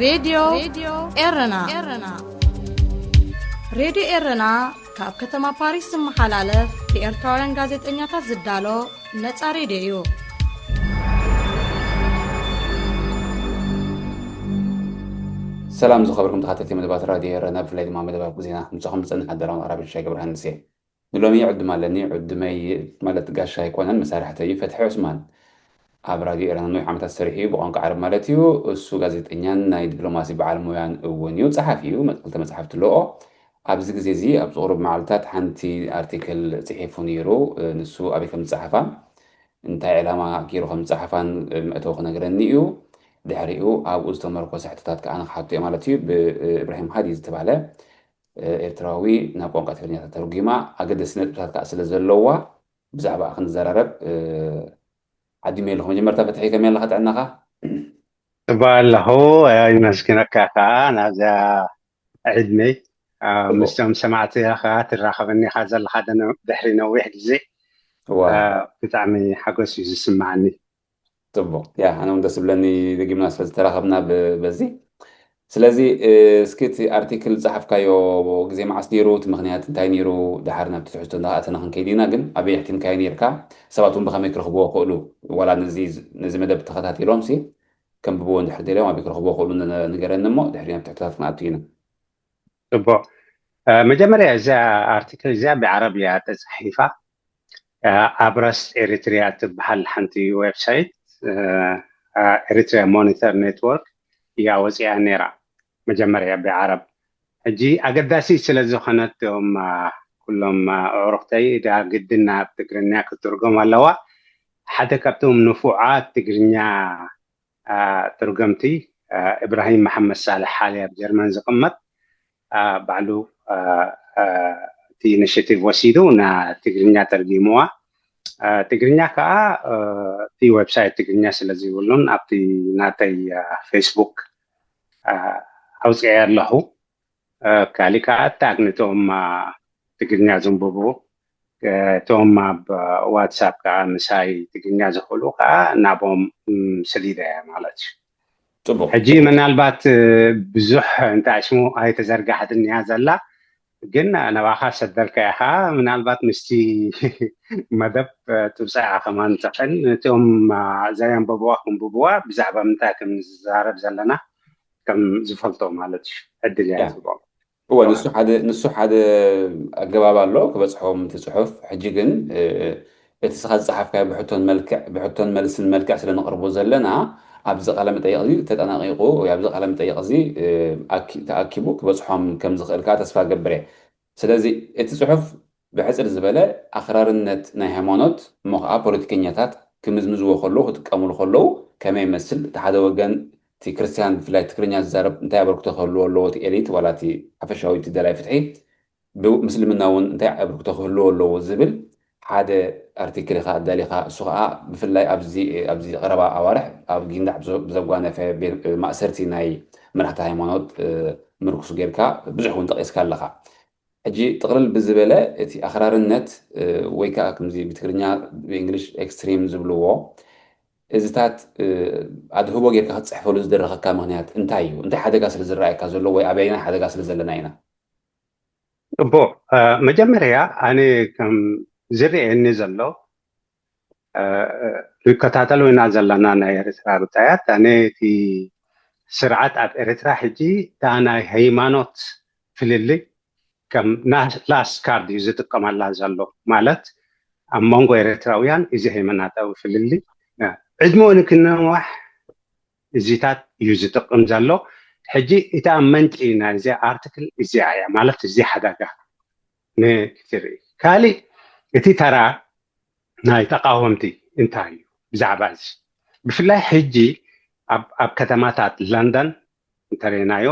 ሬድዮ ኤረና። ሬድዮ ኤረና ካብ ከተማ ፓሪስ ዝመሓላለፍ ብኤርትራውያን ጋዜጠኛታት ዝዳሎ ነጻ ሬድዮ እዩ። ሰላም ዝኸበርኩም ተኸታተልቲ መደባት ራድዮ ኤረና፣ ብፍላይ ድማ መደባት ዜና ምጻኹም ዝጸንሕ ኣደራውን ኣራብሻ ገብረሃንስ እየ። ንሎሚ ዕድም ኣለኒ። ዕድመይ ማለት ጋሻ ኣይኮነን፣ መሳርሕተይ እዩ። ፈትሒ ዑስማን ኣብ ራድዮ ኤረና ነዊሕ ዓመታት ሰሪሑ እዩ፣ ብቋንቋ ዓረብ ማለት እዩ። እሱ ጋዜጠኛን ናይ ዲፕሎማሲ በዓል ሞያን እውን እዩ። ጸሓፊ እዩ፣ መ- ክልተ መጽሓፍቲ ኣለዎ። ኣብዚ ግዜ እዚ ኣብ ቁሩብ መዓልታት ሓንቲ ኣርቲክል ጽሒፉ ነይሩ። ንሱ ኣበይ ከም ዝጸሓፋ፣ እንታይ ዕላማ ገይሩ ከም ዝጸሓፋን መእተዊ ክነግረኒ እዩ። ድሕሪኡ ኣብኡ ዝተመርኮሰ ሕቶታት ከኣ ንክሓቶ እየ ማለት እዩ። ብእብራሂም ሃዲ ዝተባህለ ኤርትራዊ ናብ ቋንቋ ትግርኛ ተተርጒማ ኣገደስቲ ነጥብታት ከኣ ስለ ዘለዋ ብዛዕባ ክንዘራረብ ዓዲመ ኣለኹ። መጀመርታ ፈትሒ ከመይ ኣለኻ? ጥዕናኻ? ጽቡቅ ኣለኹ። የመስግነካ ከኣ ናብዛ ዕድመይ ምስቶም ሰማዕቲ ከኣ ትራኸበኒ ኢኻ ዘለኻ ድሕሪ ነዊሕ ግዜ። ብጣዕሚ ሓጎስ እዩ ዝስማዓኒ። ጽቡቅ። ያ፣ ኣነ እውን ደስ ዝብለኒ ደጊምና ስለ ዝተራኸብና ብ- በዚ። ስለዚ እስኪ እቲ ኣርቲክል ዝጸሓፍካዮ ግዜ መዓስ ነይሩ? እቲ ምኽንያት እንታይ ነይሩ? ድሓር ናብቲ ትሕዝቶ እንዳኣተና ክንከይድ ኢና። ግን ኣበይ ኣሕቲምካዮ ነይርካ? ሰባት እውን ብኸመይ ክረኽብዎ ክእሉ? ዋላ ነዚ ነዚ መደብ ተኸታቲሎም ሲ ከንብብዎ እንድሕር ደልዮም ኣበይ ክረኽብዎ ክእሉ ንገረኒ እሞ ድሕሪ ናብ ትሕቶታት ክንኣቱ ኢና። ጽቡቅ። መጀመርያ እዛ ኣርቲክል እዚኣ ብዓረብ እያ ተጻሒፋ። ኣብረስ ኤሪትሪያ ትበሃል ሓንቲ ዌብሳይት፣ ኤሪትሪያ ሞኒተር ኔትወርክ እያ ወፂኣ ነይራ። መጀመርያ ብዓረብ ሕጂ ኣገዳሲ ስለ ዝኾነት እቶም ኩሎም ኣዕሩኽተይ ዳ ግድና ኣብ ትግርኛ ክትርጎም ኣለዋ። ሓደ ካብቶም ንፉዓት ትግርኛ ትርገምቲ እብራሂም መሓመድ ሳልሕ ሓሊ ኣብ ጀርመን ዝቕመጥ ባዕሉ እቲ ኢኒሽቲቭ ወሲዱ ና ትግርኛ ተርጊምዋ። ትግርኛ ከዓ እቲ ዌብሳይት ትግርኛ ስለ ዘይብሉን ኣብቲ ናተይ ፌስቡክ ኣውፅኤ ኣለኹ። ካሊእ ከዓ ታግ ነቶም ትግርኛ ዘንብቡ፣ እቶም ኣብ ዋትሳፕ ከዓ ምሳይ ትግርኛ ዝኽእሉ ከዓ ናቦም ስሊደ ማለት እዩ። ጽቡቅ። ሕጂ ምናልባት ብዙሕ እንተ ኣሽሙ ኣይተዘርጋሕትን እያ ዘላ፣ ግን ናባኻ ሰደልካ ኢኻ። ምናልባት ምስቲ መደብ ትብጻ ኢኻ ከማን ትኽእል። ነቲኦም ዘየንበብዋ ክንብብዋ ብዛዕባ ምንታይ ከም ንዛረብ ዘለና ከም ዝፈልጦ ማለት እዩ። ዕድል እያ ትህቦም። እወ፣ ንሱ ሓደ ንሱ ሓደ ኣገባብ ኣሎ ክበጽሖም እቲ ጽሑፍ። ሕጂ ግን እቲ ስኻ ዝጸሓፍካዮ ብሕቶን መልክዕ ብሕቶን መልስን መልክዕ ስለ ነቕርቦ ዘለና ኣብዚ ቃለ መጠይቕ እዚ ተጠናቒቑ ወይ ኣብዚ ቃለ መጠይቕ እዚ ተኣኪቡ ክበጽሖም ከም ዝኽእል ከዓ ተስፋ ገብር እየ። ስለዚ እቲ ጽሑፍ ብሕጽር ዝበለ ኣኽራርነት ናይ ሃይማኖት እሞ ከዓ ፖለቲከኛታት ክምዝምዝዎ ከለዉ ክጥቀሙሉ ከለዉ ከመይ ይመስል? እቲ ሓደ ወገን እቲ ክርስትያን ብፍላይ ትግርኛ ዝዛረብ እንታይ ኣበርክቶ ክህልዎ ኣለዎ? እቲ ኤሊት ዋላ እቲ ሓፈሻዊ እቲ ደላይ ፍትሒ ብምስልምና እውን እንታይ ኣበርክቶ ክህልዎ ኣለዎ ዝብል ሓደ ኣርቲክል ኢኻ ኣዳሊኻ። እሱ ከዓ ብፍላይ ኣብዚ ኣብዚ ቀረባ ኣዋርሕ ኣብ ጊንዳዕ ብዘጓነፈ ማእሰርቲ ናይ መራሕቲ ሃይማኖት ምርኩስ ጌርካ ብዙሕ እውን ጠቒስካ ኣለኻ። ሕጂ ጥቕልል ብዝበለ እቲ ኣኽራርነት ወይ ከዓ ከምዚ ብትግርኛ ብእንግሊሽ ኤክስትሪም ዝብልዎ እዚታት ኣድህቦ ጌርካ ክትፅሕፈሉ ዝደረኸካ ምኽንያት እንታይ እዩ? እንታይ ሓደጋ ስለ ዝረኣየካ ዘሎ ወይ ኣበየናይ ሓደጋ ስለ ዘለና ኢና? እቦ መጀመርያ ኣነ ከም ዝርኤኒ ዘሎ ይከታተሉ ኢና ዘለና ናይ ኤርትራ ጉዳያት። ኣነ እቲ ስርዓት ኣብ ኤርትራ ሕጂ እታ ናይ ሃይማኖት ፍልልይ ከም ላስት ካርድ እዩ ዝጥቀመላ ዘሎ። ማለት ኣብ መንጎ ኤርትራውያን እዚ ሃይማኖታዊ ፍልልይ ዕድመኡ ንክንዋሕ እዚታት እዩ ዝጥቅም ዘሎ። ሕጂ እታ መንጪ ናይዚ ኣርቲክል እዚኣ እያ፣ ማለት እዚ ሓደጋ ንክትርኢ። ካሊእ እቲ ተራ ናይ ተቃወምቲ እንታይ እዩ ብዛዕባ እዚ? ብፍላይ ሕጂ ኣብ ኣብ ከተማታት ለንደን እንተረናዮ፣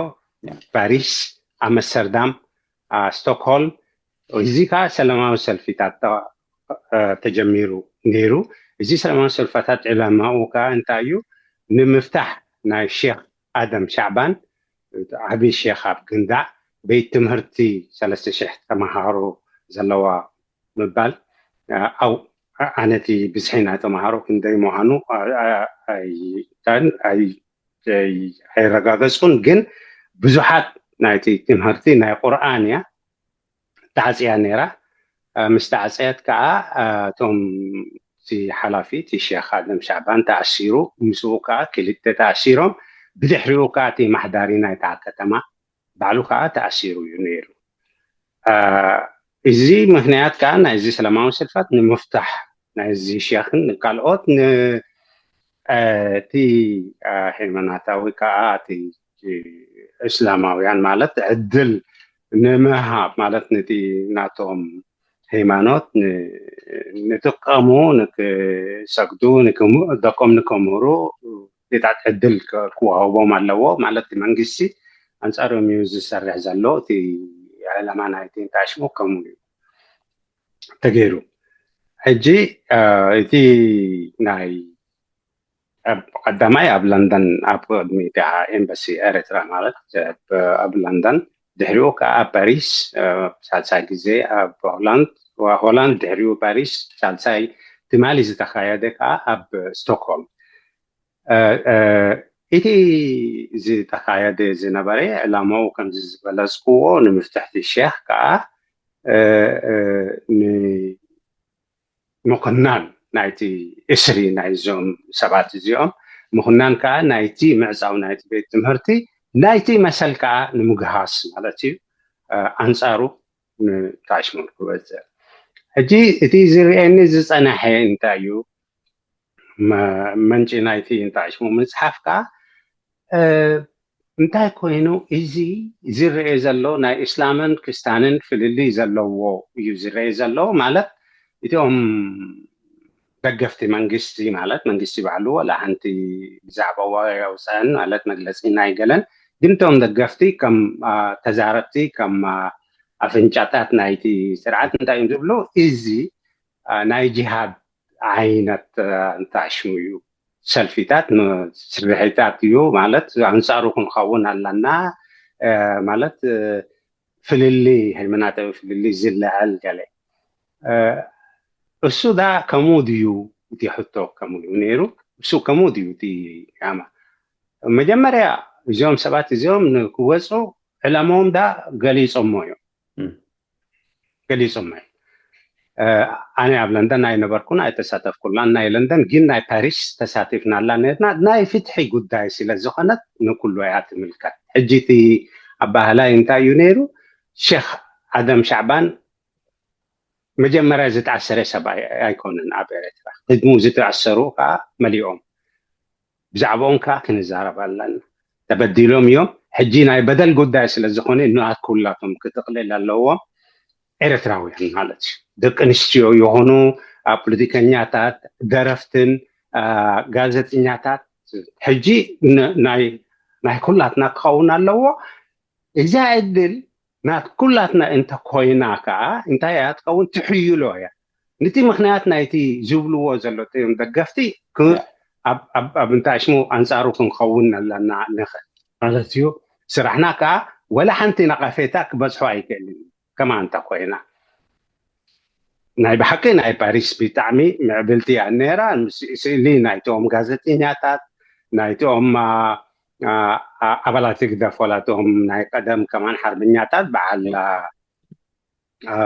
ፓሪስ፣ ኣመስተርዳም፣ ስቶክሆልም፣ እዚ ከዓ ሰላማዊ ሰልፊታት ተጀሚሩ ነይሩ። እዚ ሰላማዊ ሰልፍታት ዕላማኡ ከዓ እንታይ እዩ? ንምፍታሕ ናይ ሼክ ኣደም ሻዕባን ዓብዪ ሼክ ኣብ ግንዳዕ ቤት ትምህርቲ ሰለስተ ሽሕ ተመሃሮ ዘለዋ ምባል። ኣው ኣነቲ ብዝሒ ናይ ተመሃሮ ክንደይ ምዃኑ ኣይ ኣይ- ኣይረጋገጽኩን፣ ግን ብዙሓት ናይቲ ትምህርቲ ናይ ቁርኣን እያ ተዓጽያ ነይራ። እ፣ ምስ ተዓጸየት ከዓ፣ እ፣ እቶም እቲ ሓላፊ እቲ ሼኽ ኣደም ሻዕባን ተኣሲሩ፣ ምስኡ ከዓ ክልተ ተኣሲሮም፣ ብድሕሪኡ ከዓ እቲ ማሕዳሪ ናይታ ከተማ ባዕሉ ከዓ ተኣሲሩ እዩ ነይሩ። እ፣ እዚ ምኽንያት ከዓ ናይዚ ሰላማዊ ሰልፋት ንምፍታሕ ናይዚ ሼኽን ካልኦት ን-፣ እ፣ እቲ፣ እ፣ ሃይማኖታዊ ከዓ እቲ እስላማውያን ማለት ዕድል ንምሃብ ማለት ነቲ ናቶም ሃይማኖት ን-፣ ንጥቀሙ ንክሰግዱ ንክም-፣ ደቆም ንከምህሩ ዜታት ዕድል ክ-፣ ክወሃቦም ኣለዎ ማለት እቲ መንግስቲ ኣንጻሮም እዩ ዝሰርሕ ዘሎ። እቲ ዕላማ ናይቲ እንታይ ሽሙ ከምኡ እዩ ተገይሩ። ሕጂ፣ እ፣ እቲ ናይ ኣብ ቀዳማይ ኣብ ለንደን ኣብ ቅድሚ እታ ኤምባሲ ኤርትራ ማለት ኣብ፣ ኣብ ለንደን፣ ድሕሪኡ ከዓ ኣብ ፓሪስ፣ እ፣ ሳልሳይ ግዜ ኣብ ሆላንድ፣ ዋ-፣ ሆላንድ፣ ድሕሪኡ ፓሪስ፣ ሳልሳይ ትማሊ ዝተኻየደ ከዓ ኣብ ስቶክሆልም። እ፣ እ፣ እቲ ዝተኻየደ ዝነበረ ዕላማኡ ከምዚ ዝበለጽክዎ ንምፍትሕ እቲ ሼኽ ከዓ፣ እ፣ እ፣ ን-፣ ምኹናን ናይቲ እስሪ ናይዞም ሰባት እዚኦም፣ ምኹናን ከዓ ናይቲ ምዕጻው ናይቲ ቤት ትምህርቲ፣ ናይቲ መሰል ከዓ ንምግሃስ ማለት እዩ። እ፣ ኣንጻሩ ንታሽሙር ክበጽሕ። ሕጂ እቲ ዝርእየኒ ዝጸናሐ እንታይ እዩ? መ-፣ መንጪ ናይቲ እንታይ ሽሙ ምጽሓፍ ከዓ፣ እ፣ እንታይ ኮይኑ እዚ ዝረአ ዘሎ ናይ እስላምን ክስታንን ፍልልይ ዘለዎ እዩ ዝረአ ዘሎ። ማለት እቲኦም ደገፍቲ መንግስቲ፣ ማለት መንግስቲ ባዕሉ ወላ ሓንቲ ብዛዕባ ኣውፅአን ማለት መግለፂ ናይ ገለን፣ ግን እቶም ደገፍቲ ከም፣ አ፣ ተዛረብቲ፣ ከም፣ አ፣ ኣፍንጫታት ናይቲ ስርዓት እንታይ እዮም ዝብሉ? እዚ፣ አ፣ ናይ ጂሃድ ዓይነት፣ አ፣ እንታይ ሽሙ እዩ፣ ሰልፊታት ን-፣ ስርሒታት እዩ ማለት ኣንጻሩ ክንኸውን ኣለና፣ አ፣ ማለት፣ አ፣ ፍልልይ፣ ሃይማኖታዊ ፍልልይ ዝለዐል ገለ። አ፣ እሱ ዳ ከምኡ ድዩ እቲ ሕቶ ከምኡ እዩ ነይሩ? እሱ ከምኡ ድዩ እቲ ያማ? መጀመርያ እዚኦም ሰባት እዚኦም ንክወፁ ዕላማኦም ዳ ገሊጾሞ እዮም። እም። ገሊጾሞ እዮም። አ፣ ኣነ ኣብ ለንደን ኣይነበርኩን፣ ኣይተሳተፍኩላን። ናይ ለንደን ግን ናይ ፓሪስ ተሳቲፍናላ ነርና። ናይ ፍትሒ ጉዳይ ስለ ዝኾነት ንኩሉ እያ ትምልከት። ሕጂ እቲ ኣባህላይ እንታይ እዩ ነይሩ? ሼኽ ኣደም ሻዕባን መጀመርያ ዝተኣሰረ ሰብ ኣይ-፣ ኣይኮነን ኣብ ኤርትራ። ቅድሙ ዝተኣሰሩ ከዓ መሊኦም። ብዛዕባኦም ከዓ ክንዛረብ ኣለና። ተበዲሎም እዮም። ሕጂ ናይ በደል ጉዳይ ስለ ዝኾነ ንኣት ኩላቶም ክጥቕልል ኣለዎም። ኤርትራውያን ማለት እዩ። ደቂ ኣንስትዮ ይኹኑ፣ ኣብ ፖለቲከኛታት፣ ደረፍትን፣ አ፣ ጋዜጠኛታት ሕጂ ን-፣ ናይ፣ ናይ ኩላትና ክኸውን ኣለዎ። እዛ ዕድል ናት ኩላትና እንተ ኮይና ከዓ እንታይ እያ ትኸውን? ትሕይሎ እያ። ነቲ ምኽንያት ናይቲ ዝብልዎ ዘሎ እቶም ደገፍቲ ክ-፣ ያ። ኣብ፣ ኣብ፣ ኣብ እንታይ ሽሙ ኣንጻሩ ክንኸውን ኣለና ንኽእል ማለት እዩ። ስራሕና ከዓ ወላ ሓንቲ ነቐፌታ ክበጽሖ ኣይክእልን እዩ። ከማ እንተ ኮይና ናይ ብሓቂ ናይ ፓሪስ ብጣዕሚ ምዕብልቲ እያ ነይራ። ምስ-፣ ስእሊ ናይቶም ጋዜጠኛታት፣ ናይቶም፣ አ፣ አ፣ አ፣ ኣባላት ህግደፍ፣ ወላ እቶም ናይ ቀደም ከማን ሓርበኛታት በዓል፣ አ፣ አ፣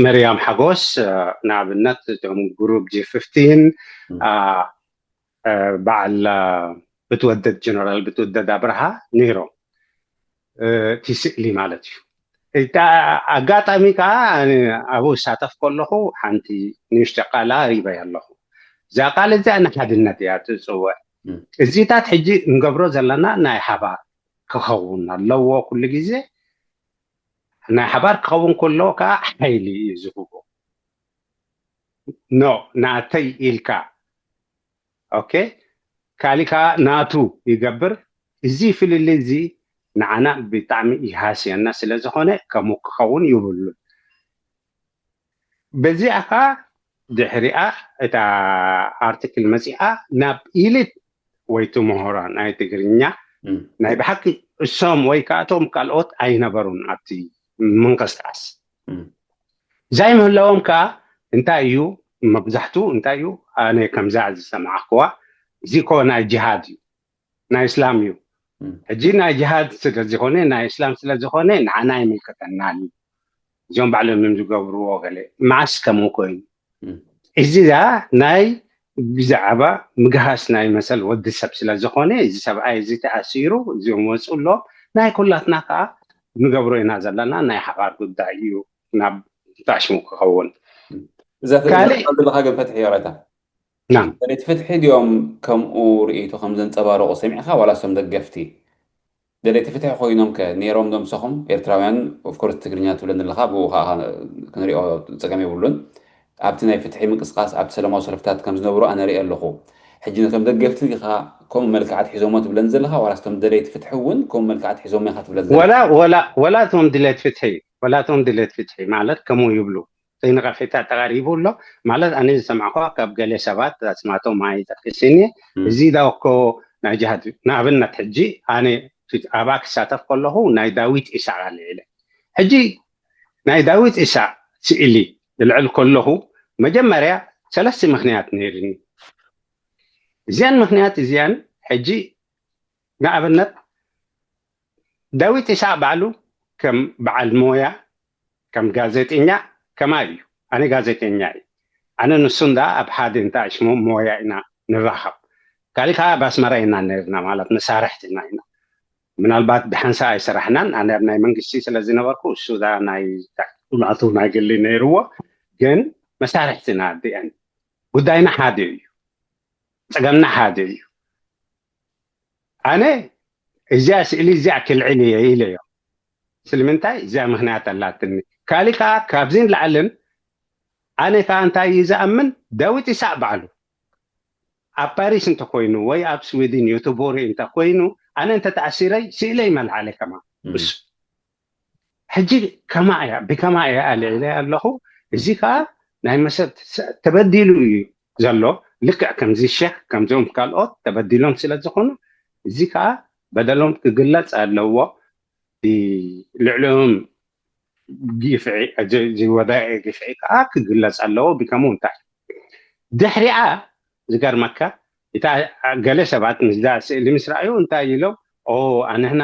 መርያም ሓጎስ፣ አ፣ ንኣብነት እቶም ግሩፕ ጂ ፊፍቲን፣ እም። አ፣ አ፣ በዓል፣ አ፣ ብትወደድ፣ ጀነራል ብትወደድ ኣብርሃ ነይሮም። እ፣ እቲ ስእሊ ማለት እዩ። እታ ኣጋጣሚ ከዓ ኣነ ኣብኡ እሳተፍ ከለኹ ሓንቲ ንእሽቶ ቃል ኣሪበያ ኣለኹ። እዛ ቃል እዚኣ ንሓድነት እያ ትጽውዕ። እም። እዚታት ሕጂ እንገብሮ ዘለና ናይ ሓባር ክኸውን ኣለዎ። ኩሉ ግዜ ናይ ሓባር ክኸውን ከሎ ከዓ ሓይሊ እዩ ዝህቦ። ኖ፣ ናተይ ኢልካ፣ ኦኬ፣ ካሊእ ከዓ ናቱ ይገብር። እዚ ፍልልይ እዚ ንዓና ብጣዕሚ ይሃስየና ስለ ዝኾነ ከምኡ ክኸውን ይብሉን። በዚኣ ከዓ ድሕሪኣ እታ ኣርቲክል መጺኣ ናብ ኢሊት ወይ እቲ ምሁራን ናይ ትግርኛ እም። ናይ ብሓቂ እሶም ወይ ከዓ እቶም ካልኦት ኣይነበሩን ኣብቲ ምንቅስቃስ። እም። ዘይምህላዎም ከዓ እንታይ እዩ? መብዛሕትኡ እንታይ እዩ? ኣነ ከምዛ ዝሰማዕክዋ፣ እዚ እኮ ናይ ጅሃድ እዩ። ናይ እስላም እዩ። ሕጂ ናይ ጅሃድ ስለዝኾነ ናይ እስላም ስለዝኾነ ንዓና ኣይምልከተናን እዩ። እዚኦም ባዕሎም እዮም ዝገብርዎ። ገለ መዓስ ከምኡ ኮይኑ እዚኣ ናይ ብዛዕባ ምግሃስ ናይ መሰል ወዲ ሰብ ስለዝኾነ እዚ ሰብኣይ እዚ ተኣሲሩ እዚኦም ወፁ ኣለዎም። ናይ ኩላትና ከዓ ንገብሮ ኢና ዘለና ናይ ሓባር ጉዳይ እዩ። ናብ ታሽሙ ክኸውን እዛ ትዛረብ ዘለካ ግን ፈትሒ ይቕረታ ናም ደሌት ፍትሒ ድዮም ከምኡ ርእይቶ ከም ዘንጸባረቑ ሰሚዕካ ዋላ እሶም ደገፍቲ ደሌት ፍትሒ ኮይኖም ከ ነይሮም ዶ ምሳኹም ኤርትራውያን? ኦፍኮርስ ትግርኛ ትብለኒ ኣለካ ብኡ ከዓ ክንሪኦ ፀገም የብሉን። ኣብቲ ናይ ፍትሒ ምንቅስቃስ ኣብቲ ሰላማዊ ሰልፍታት ከም ዝነብሩ ኣነ ርኢ ኣለኹ። ሕጂ ከም ደገፍቲ ዲኻ ከምኡ መልክዓት ሒዞሞ ትብለኒ ዘለካ ዋላ እቶም ደሌት ፍትሒ እውን ከምኡ መልክዓት ሒዞሞ ኢካ ትብለኒ ዘለካ? ወላ ወላ ወላ እቶም ድሌት ፍትሒ ወላ እቶም ድሌት ፍትሒ ማለት ከምኡ ይብሉ። ዘይነቐፌታ ተቐሪቡ ኣሎ ማለት ኣነ ዝሰማዕኳ ካብ ገለ ሰባት ኣስማቶም ኣይጠቅስን እየ። እዚ ዳውኮ ናይ ጅሃድ እዩ። ንኣብነት ሕጂ ኣነ ኣብኣ ክሳተፍ ከለኹ ናይ ዳዊት ኢሳቅ ኣልዒለ። ሕጂ ናይ ዳዊት ኢሳቅ ስእሊ ልዕል ከለኹ መጀመርያ ሰለስተ ምክንያት ነይርኒ። እዚኣን ምክንያት እዚኣን ሕጂ ንኣብነት ዳዊት ኢሳቅ ባዕሉ ከም በዓል ሞያ ከም ጋዜጠኛ ከማይ እዩ። ኣነ ጋዜጠኛ እዩ። ኣነ ንሱ እንዳ ኣብ ሓደ እንተ ኣሽሙ ሞያ ኢና ንራኸብ። ካሊእ ከዓ ኣብ ኣስመራ ኢና ነርና ማለት መሳርሕቲ ኢና ኢና ምናልባት ብሓንሳ ኣይሰራሕናን። ኣነ ኣብ ናይ መንግስቲ ስለ ዝነበርኩ እሱ ዳ ናይ ቁምዕቱ ናይ ግሊ ነይርዎ ግን መሳርሕቲ ኢና ኣዲአን ጉዳይና ሓደ እዩ። ፀገምና ሓደ እዩ። ኣነ እዚኣ ስእሊ እዚኣ ክልዕል እየ ኢለዮ። ስለምንታይ እዚኣ ምክንያት ኣላትኒ። ካሊ ከዓ ካብዚን ላዕልን ኣነ ከዓ እንታይ እዩ ዝኣምን ዳዊት ኢሳቅ ባዕሉ ኣብ ፓሪስ እንተኮይኑ ወይ ኣብ ስዊድን ዮቶቦሪ እንተኮይኑ ኣነ እንተተኣሲረይ ስእለይ መልዓለ ከማ እሱ ሕጂ ከማ እያ ብከማ እያ ኣልዒለ ኣለኹ። እዚ ከዓ ናይ መሰብ ተበዲሉ እዩ ዘሎ። ልክዕ ከምዚ ሸክ ከምዚኦም ካልኦት ተበዲሎም ስለ ዝኾኑ እዚ ከዓ በደሎም ክግለፅ ኣለዎ። ልዕሊኦም ግፍዒ ዝወዳኢ ግፍዒ ከዓ ክግለፅ ኣለዎ። ብከምኡ እንታይ ድሕሪኣ ዝገርመካ እታ ገለ ሰባት ምስዛ ስእሊ ምስ ረኣዩ እንታይ ኢሎም ኦ ኣንሕና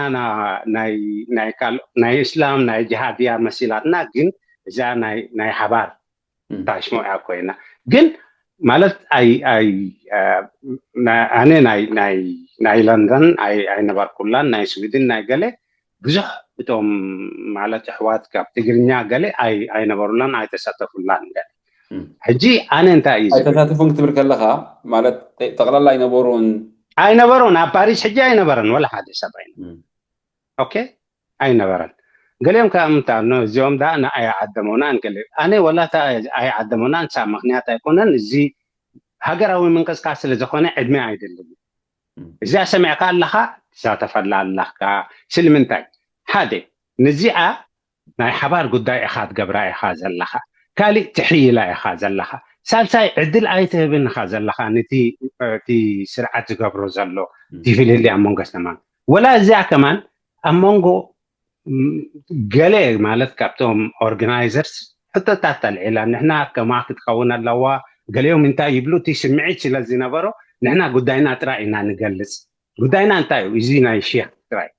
ናይ እስላም ናይ ጅሃድ እያ መሲላትና ግን እዛ ናይ ሓባር ታሽሞ እያ ኮይና ግን ማለት ኣይ ኣይ ኣነ ናይ ናይ ናይ ለንደን ኣይ ኣይነበርኩላን ናይ ስዊድን ናይ ገለ ብዙሕ እቶም ማለት ኣሕዋት ካብ ትግርኛ ገለ ኣይ ኣይነበሩላን ኣይተሳተፉላን ገለ ሕጂ ኣነ እንታይ እዩ ዝብል ኣይተሳተፉን ክትብል ከለካ ማለት ጠቅላላ ኣይነበሩን ኣይነበሩን ኣብ ፓሪስ ሕጂ ኣይነበረን ወላ ሓደ ሰብ ኣይነ ኦኬ ኣይነበረን ገሊኦም ከዓ ምታ እዚኦም ዳ ንኣይ ዓደመውና ንገለ ኣነ ወላ እታ ኣይ ዓደመውና ንሳ ምክንያት ኣይኮነን እዚ ሃገራዊ ምንቅስቃስ ስለ ዝኾነ ዕድመ ኣይደልን እዚኣ ሰሚዕካ ኣለካ ትሳተፈላ ኣለካ ስልምንታይ ሓደ ንዚኣ ናይ ሓባር ጉዳይ ኢካ ትገብራ ኢካ ዘለካ ካሊእ ትሕይላ ኢካ ዘለካ ሳልሳይ ዕድል ኣይትህብን ኢካ ዘለካ ነቲ እቲ ስርዓት ዝገብሮ ዘሎ ዲፍልሊ ኣብ መንጎ ሰማን ወላ እዚኣ ከማን ኣብ መንጎ ገለ ማለት ካብቶም ኦርጋናይዘርስ ሕቶታት ኣልዒላ ንሕና ከማ ክትኸውን ኣለዋ ገሊኦም እንታይ ይብሉ እቲ ስምዒት ስለ ዝነበሮ ንሕና ጉዳይና ጥራይ ኢና ንገልፅ ጉዳይና እንታይ እዩ እዚ ናይ ሼክ ጥራይ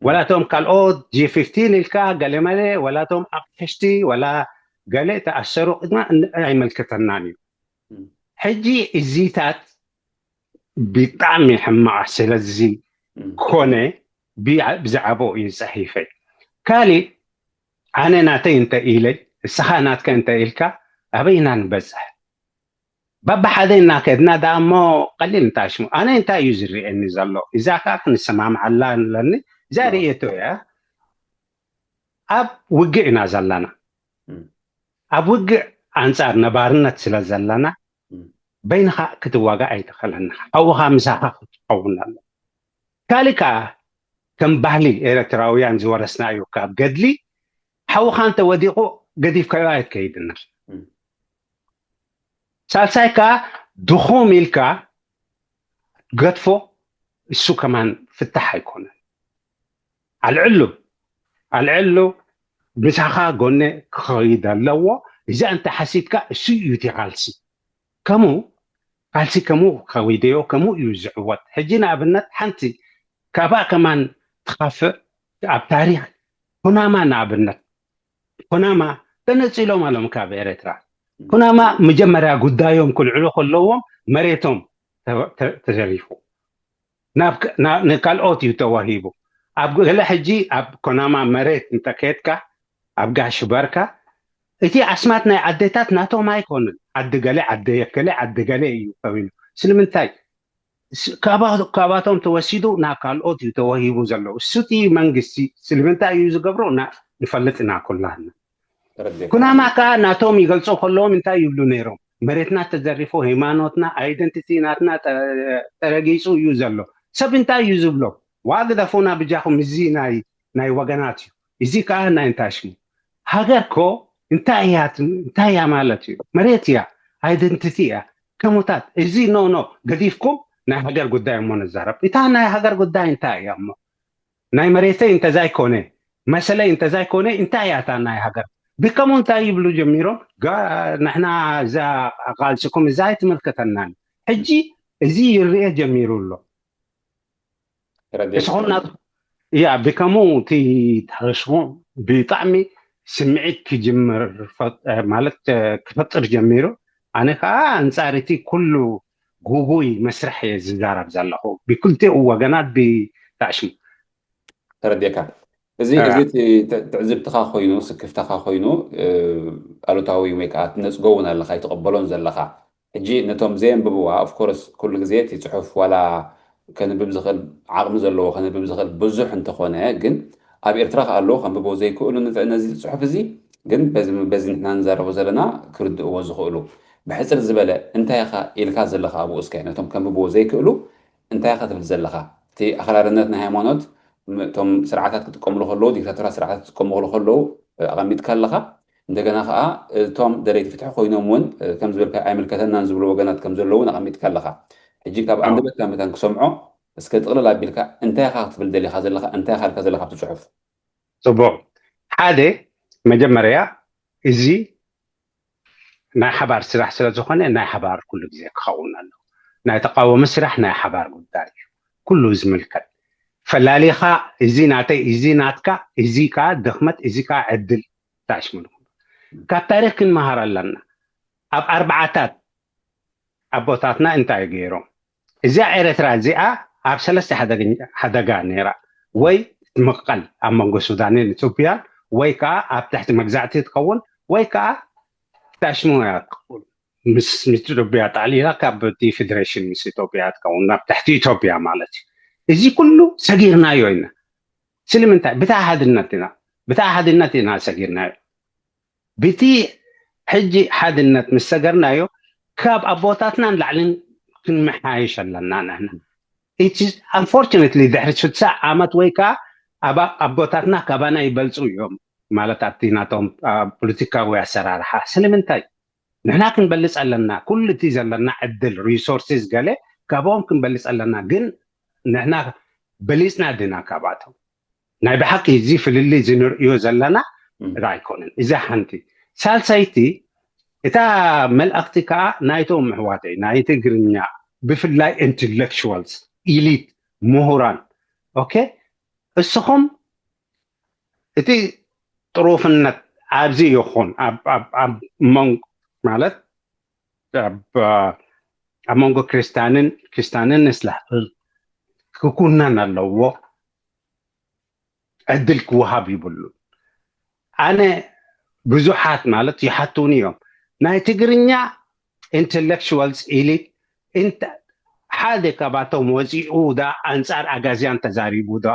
ወላቶም ካልኦት ጂ ፊፍቲን ኢልካ ገለመለ ወላቶም ኣቅሽቲ ወላ ገለ ተኣሰሩ ቅድማ ኣይመልከተናን እዩ ሕጂ እዚታት ብጣዕሚ ሕማቅ ስለዚ ኮነ ብዛዕባኡ እዩ ዝፀሒፈ ካሊእ ኣነ ናተይ እንተ ኢለ እስኻ ናትከ እንተ ኢልካ ኣበይ ኢና ንበፅሕ ባባሓደ እናከድና ዳ እሞ ቀሊል እንታሽሙ ኣነ እንታይ እዩ ዝርኤኒ ዘሎ እዛ ከዓ ክንሰማምዓላ ኣለኒ እዛ ርእየቶ እያ ኣብ ውግእ ኢና ዘለና ኣብ ውግእ ኣንፃር ነባርነት ስለ ዘለና በይንኻ ክትዋጋእ ኣይትኽእልን ኢኻ። ሓውኻ ምሳኻ ክትኸውን ኣለዎ። ካልእ ከኣ ከም ባህሊ ኤርትራውያን ዝወረስናዮ ካብ ገድሊ ሓውኻ እንተ ወዲቑ ገዲፍካዮ ኣይትከይድን ኢኻ። ሳልሳይ ከኣ ድኹም ኢልካ ገድፎ እሱ ከማን ፍታሕ ኣይኮነን። ኣልዕሉ ኣልዕሉ ምሳኻ ጎነ ክኸይድ ኣለዎ። እዚኣ እንተ ሓሲብካ እሱ እዩ እቲ ቃልሲ። ከምኡ ቃልሲ ከምኡ ከዊደዮ ከምኡ እዩ ዝዕወት። ሕጂ ንኣብነት ሓንቲ ካብኣ ከማን ትኻፍእ ኣብ ታሪኽ ኩናማ ንኣብነት ኩናማ ተነጺሎም ኣሎም ካብ ኤርትራ። ኩናማ መጀመርያ ጉዳዮም ክልዕሉ ከለዎም መሬቶም ተዘሪፉ ናብ ንካልኦት እዩ ተዋሂቡ። ኣብ ገለ ሕጂ ኣብ ኩናማ መሬት እንተከየድካ ኣብ ጋሽ በርካ እቲ ኣስማት ናይ ዓደታት ናቶም ኣይኮኑን። ዓዲ ገለ ዓዲ የከለ ዓዲ ገለ እዩ ከዊኑ። ስለምንታይ ካባቶም ተወሲዱ ናብ ካልኦት እዩ ተወሂቡ ዘሎ። እሱቲ መንግስቲ ስለምንታይ እዩ ዝገብሮ ንፈልጥ ኢና ኩላህና። ኩናማ ከዓ ናቶም ይገልጾ ከለዎም እንታይ ይብሉ ነይሮም? መሬትና ተዘሪፎ፣ ሃይማኖትና፣ ኣይደንቲቲ ናትና ተረጊጹ እዩ ዘሎ። ሰብ እንታይ እዩ ዝብሎ? ዋ ግደፉና ብጃኹም፣ እዚ ናይ ናይ ወገናት እዩ። እዚ ከዓ ናይ እንታይ ሽሙ ሃገር ኮ እንታይ እያ እንታይ እያ ማለት እዩ። መሬት እያ፣ ኣይደንቲቲ እያ። ከሙታት እዚ ኖ ኖ ገዲፍኩም ናይ ሃገር ጉዳይ እሞ ንዛረብ። እታ ናይ ሃገር ጉዳይ እንታይ እያ እሞ ናይ መሬተይ እንተዛይኮነ መሰለይ እንተዛይኮነ እንታይ እያ እታ ናይ ሃገር? ብከሙ እንታይ ይብሉ ጀሚሮም? ንሕና እዛ ቃልስኩም እዛ ኣይትምልከተናን። ሕጂ እዚ ይርኤ ጀሚሩ ኣሎ። እስኹም ናብ ያ ብከሙ እቲ ተሃስቦ ብጣዕሚ ስምዒት ክጅምር ማለት ክፈጥር ጀሚሩ። ኣነ ከዓ ኣንጻር እቲ ኩሉ ጉጉይ መስርሕ እየ ዝዛረብ ዘለኹ ብክልቲኡ ወገናት ብታሽሙ። ተረዲእካ። እዚ እዚ ትዕዝብትኻ ኮይኑ ስክፍታኻ ኮይኑ ኣሉታዊ ወይ ከዓ ትነፅጎ እውን ኣለካ ይትቐበሎን ዘለካ። ሕጂ ነቶም ዘየንብብዋ ኦፍኮርስ ኩሉ ግዜ እቲ ፅሑፍ ዋላ ከንብብ ዝኽእል ዓቕሚ ዘለዎ ከንብብ ዝኽእል ብዙሕ እንተኾነ ግን ኣብ ኤርትራ ከኣለዉ ከንብቦ ዘይክእሉ ነዚ ፅሑፍ እዚ ግን በዚ ንሕና ንዛረቦ ዘለና ክርድእዎ ዝኽእሉ ብሕፅር ዝበለ እንታይ ኢኻ ኢልካ ዘለኻ ኣብኡ እስከ ነቶም ከንብብዎ ዘይክእሉ እንታይ ኢኻ ትብል ዘለኻ እቲ ኣኽራርነት ናይ ሃይማኖት እቶም ስርዓታት ክጥቀምሉ ከለዉ ዲክታቶራት ስርዓታት ክጥቀምሉ ከለዉ ኣቐሚጥካ ኣለኻ። እንደገና ከዓ እቶም ደለይቲ ፍትሒ ኮይኖም እውን ከም ዝበልካ ኣይምልከተናን ዝብሉ ወገናት ከም ዘለዉ እውን ኣቐሚጥካ ኣለኻ። ሕጂ ካብ ኣንደበትካ መታን ክሰምዖ እስከ ጥቕልል ኣቢልካ እንታይ ኢኻ ክትብል ደሊኻ ዘለኻ እንታይ ኢኻ ኢልካ ዘለኻ ኣብቲ ፅሑፍ? ፅቡቕ ሓደ መጀመርያ እዚ ናይ ሓባር ስራሕ ስለ ዝኾነ ናይ ሓባር ኩሉ ግዜ ክኸውን ኣለዎ። ናይ ተቃወሚ ስራሕ ናይ ሓባር ጉዳይ እዩ ኩሉ ዝምልከት። ፈላሊኻ እዚ ናተይ እዚ ናትካ እዚ ከዓ ድኽመት እዚ ከዓ ዕድል ታሽሙ ካብ ታሪኽ ክንመሃር ኣለና። ኣብ ኣርባዓታት ኣቦታትና እንታይ ገይሮም? እዚኣ ኤረትራ እዚኣ ኣብ ሰለስተ ሓደጋ ነይራ፣ ወይ ትምቐል ኣብ መንጎ ሱዳንን ኢትዮጵያን፣ ወይ ከዓ ኣብ ትሕቲ መግዛእቲ ትኸውን፣ ወይ ከዓ ታሽሙ እያ ትኸውን። ምስ ኢትዮጵያ ጠቕሊላ ካብ እቲ ፌደሬሽን ምስ ኢትዮጵያ ትኸውን፣ ናብ ትሕቲ ኢትዮጵያ ማለት እዩ። እዚ ኩሉ ሰጊርናዮ ኢና። ስለምንታይ? ብታ ሓድነት ኢና፣ ብታ ሓድነት ኢና ሰጊርናዮ። ብቲ ሕጂ ሓድነት ምስ ሰገርናዮ ካብ ኣቦታትና ንላዕልን ክንመሓየሽ ኣለና ንሕና። Unfortunately ድሕሪ ስሳ ዓመት ወይ ከዓ ኣቦታትና ካባና ይበልፁ እዮም ማለት ኣብቲ ናቶም ፖለቲካዊ ኣሰራርሓ። ስለምንታይ? ንሕና ክንበልፅ ኣለና። ኩሉ እቲ ዘለና ዕድል resources ገለ ካብኦም ክንበልፅ ኣለና። ግን ንሕና በሊፅና ድና ካብኣቶም? ናይ ብሓቂ እዚ ፍልልይ እዚ ንርእዮ ዘለና ኣይኮነን። እዛ ሓንቲ። ሳልሳይቲ እታ መልእኽቲ ከዓ ናይቶም ኣሕዋተይ ናይ ትግርኛ ብፍላይ intellectuals elite ምሁራን okay እስኹም እቲ ጥሩፍነት ኣብዚ ይኹን ኣብ መንጎ ማለት ኣብ መንጎ ክርስቲያንን ክርስቲያንን እስላምን ክኩነን ኣለዎ። ዕድል ክወሃብ ይብሉ። ኣነ ብዙሓት ማለት ይሓቱኒ እዮም ናይ ትግርኛ intellectuals elite ሓደ ካባቶም ወፂኡ ዳ ኣንፃር ኣጋዝያን ተዛሪቡ ዶ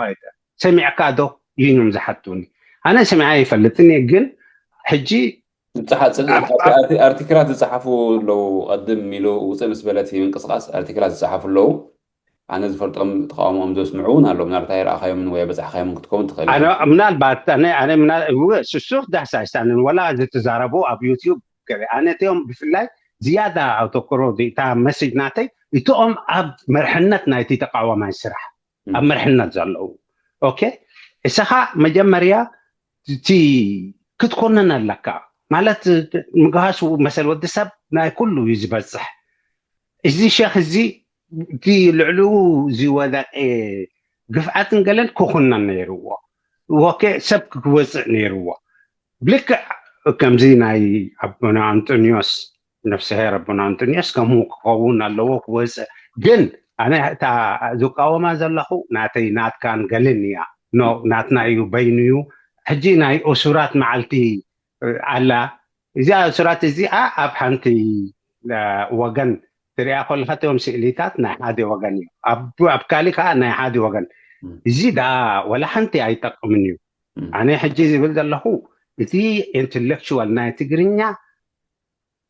ሰሚዕካ ዶ ይኖም ዝሓቱኒ። ኣነ ሰሚዐ ኣይፈልጥን እየ ግን ሕጂ ኣርቲክላት ዝፀሓፉ ኣለዉ። ቀድም ኢሉ ውፅእ ምስ በለት ምንቅስቃስ ኣርቲክላት ዝፀሓፉ ኣለዉ። ኣነ ዝፈልጦም ተቃውሞኦም ዘስምዑ እውን ኣለዉ። ምናልባት ኣይረኣኻዮምን ወይ በፃሕካዮምን ክትከውን ትኽእል። ምናልባት ኣነ ስሱኽ ዳህሳይሳንን ወላ ዝተዛረቡ ኣብ ዩቲዩብ ኣነ እቲኦም ብፍላይ ዝያዳ ኣተኩሮ እታ መሴጅ ናተይ እቲኦም ኣብ መርሕነት ናይቲ ተቃዋማይ ስራሕ ኣብ መርሕነት ዘለዉ okay እስኻ መጀመርያ እቲ ክትኮነን ኣለካ ማለት ምግሃስ መሰል ወዲ ሰብ ናይ ኩሉ እዩ ዝበፅሕ። እዚ ሸኽ እዚ እቲ ልዕልኡ ዝወደቀ ግፍዓትን ገለን ክኹነን ነይርዎ። ኦኬ፣ ሰብ ክወፅእ ነይርዎ። ብልክዕ ከምዚ ናይ ኣቦና ኣንጦንዮስ፣ ነፍስሄር ኣቦና ኣንጦንዮስ ከምኡ ክኸውን ኣለዎ፣ ክወፅእ። ግን ኣነ እታ ዝቃወማ ዘለኹ ናተይ ናትካን ገልን እያ። ኖ፣ ናትና እዩ፣ በይኑ እዩ። ሕጂ ናይ እሱራት መዓልቲ ኣላ። እዚኣ እሱራት እዚኣ ኣብ ሓንቲ ወገን ትሪኣ ከለካ እቶም ስእሊታት ናይ ሓደ ወገን እዩ፣ ኣብ ካሊእ ከዓ ናይ ሓደ ወገን። እዚ ደኣ ወላ ሓንቲ ኣይጠቅምን እዩ። ኣነ ሕጂ ዝብል ዘለኹ እቲ ኢንተሌክቹዋል ናይ ትግርኛ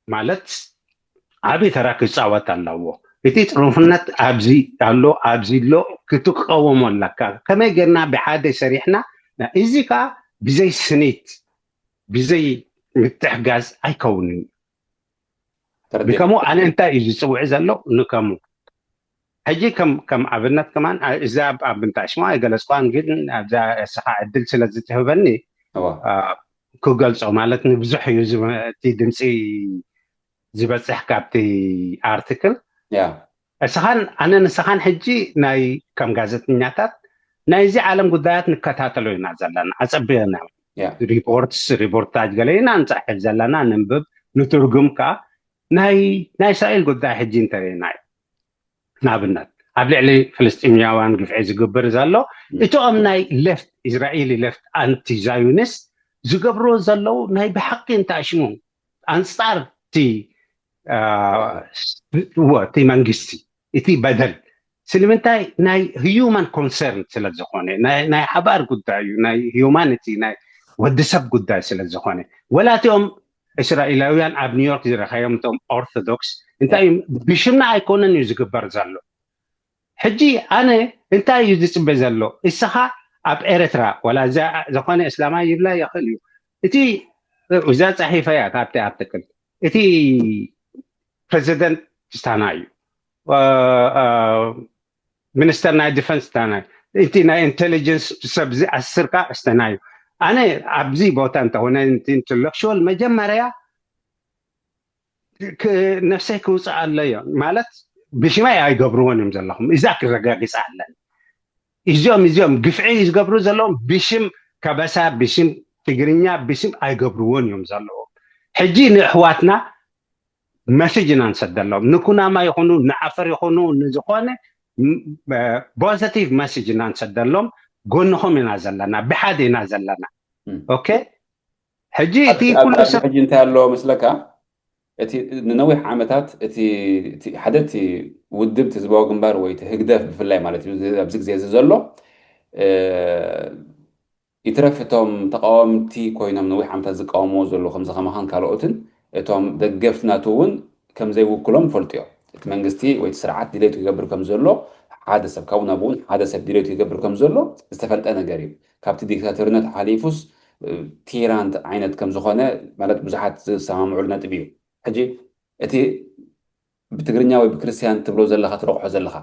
ማለት ዓብዪ ተራ ክፃወት ኣለዎ። እቲ ጥሩፍነት ኣብዚ ኣሎ፣ ኣብዚ ኣሎ፣ ክትቃወሞ ኣለካ። ከመይ ጌርና ብሓደ ሰሪሕና፣ እዚ ከዓ ብዘይ ስኒት፣ ብዘይ ምትሕጋዝ ኣይከውንን። ንከሙ ኣነ እንታይ እዩ ዝፅውዕ ዘሎ ንከሙ? ሕጂ ከም ኣብነት ከማን እዛ ኣብ ምንታይ ሽማ ኣይገለፅኳን፣ ግን ኣብዛ እስኻ ዕድል ስለ ዝትህበኒ ክገልፆ ማለት ንብዙሕ እዩ እቲ ድምፂ ዝበፅሕ ካብቲ ኣርቲክል። እስኻን ኣነ ንስኻን ሕጂ ናይ ከም ጋዜጠኛታት ናይዚ ዓለም ጉዳያት ንከታተሎ ኢና ዘለና፣ ኣፀቢቕና። ሪፖርትስ ሪፖርታጅ ገለ ኢና ንፅሕፍ ዘለና፣ ንንብብ፣ ንትርጉም ከዓ። ናይ ናይ እስራኤል ጉዳይ ሕጂ እንተሪእና እዩ፣ ንኣብነት ኣብ ልዕሊ ፍልስጢምያውያን ግፍዒ ዝግብር ዘሎ፣ እቲኦም ናይ ሌፍት፣ ኢስራኤሊ ሌፍት፣ ኣንቲ ዛዩኒስት ዝገብርዎ ዘለዉ ናይ ብሓቂ እንተኣሽሙ ኣንፃር እቲ እቲ መንግስቲ፣ እቲ በደል ስለምንታይ ናይ ሂዩማን ኮንሰርን ስለ ዝኾነ፣ ናይ ሓባር ጉዳይ እዩ፣ ናይ ሂዩማኒቲ፣ ናይ ወዲ ሰብ ጉዳይ ስለ ዝኾነ። ወላ እቲኦም እስራኤላውያን ኣብ ኒውዮርክ ዝረኸዮም እቶም ኦርቶዶክስ እንታይ እዩ፣ ብሽምና ኣይኮነን እዩ ዝግበር ዘሎ። ሕጂ ኣነ እንታይ እዩ ዝፅበ ዘሎ? እስኻ ኣብ ኤርትራ ወላ ዝኾነ እስላማይ ይብላ ይኽእል እዩ፣ እቲ እዛ ፀሒፈያ ካብቲ ኣርቲክል፣ እቲ ፕሬዚደንት ስታና እዩ፣ ሚኒስተር ናይ ዲፈንስ ስታና እዩ፣ እቲ ናይ ኢንቴሊጀንስ ሰብ ኣስርካ ስታና እዩ። ኣነ ኣብዚ ቦታ እንተኾነ ኢንቴሌክቹዋል መጀመርያ ነፍሰይ ክውፅእ ኣለዮ ማለት ብሽመይ ኣይገብርዎን እዮም ዘለኹም። እዛ ክረጋግፃ ኣለኒ። እዚኦም እዚኦም ግፍዒ ዝገብሩ ዘለዎም ብሽም ከበሳ፣ ብሽም ትግርኛ፣ ብሽም ኣይገብርዎን እዮም ዘለዎም። ሕጂ ንኣሕዋትና መሴጅ ኢና ንሰደሎም፣ ንኩናማ ይኹኑ ንዓፈር ይኹኑ ንዝኾነ ፖዘቲቭ መሴጅ ኢና ንሰደሎም። ጎንኹም ኢና ዘለና፣ ብሓደ ኢና ዘለና። ኦኬ፣ ሕጂ እቲ ኩሉ ሰብ ሕጂ እንታይ ኣሎ መስለካ? እቲ ንነዊሕ ዓመታት እቲ ሓደ እቲ ውድብ ህዝባዊ ግንባር ወይ እቲ ህግደፍ ብፍላይ ማለት እዩ ኣብዚ ግዜ እዚ ዘሎ፣ ይትረፍ እቶም ተቃወምቲ ኮይኖም ነዊሕ ዓመታት ዝቃወምዎ ዘለዉ ከምዚ ከማኻን ካልኦትን፣ እቶም ደገፍቲ ናቱ እውን ከም ዘይውክሎም ይፈልጡ እዮም። እቲ መንግስቲ ወይ እቲ ስርዓት ድሌቱ ይገብር ከም ዘሎ፣ ሓደ ሰብ ካብኡ ናብኡ እውን ሓደ ሰብ ድሌቱ ይገብር ከም ዘሎ ዝተፈልጠ ነገር እዩ። ካብቲ ዲክታቶርነት ሓሊፉስ ቲራንት ዓይነት ከም ዝኾነ ማለት ብዙሓት ዝሰማምዑሉ ነጥቢ እዩ። ሕጂ እቲ ብትግርኛ ወይ ብክርስትያን ትብሎ ዘለኻ ትረቑሖ ዘለኻ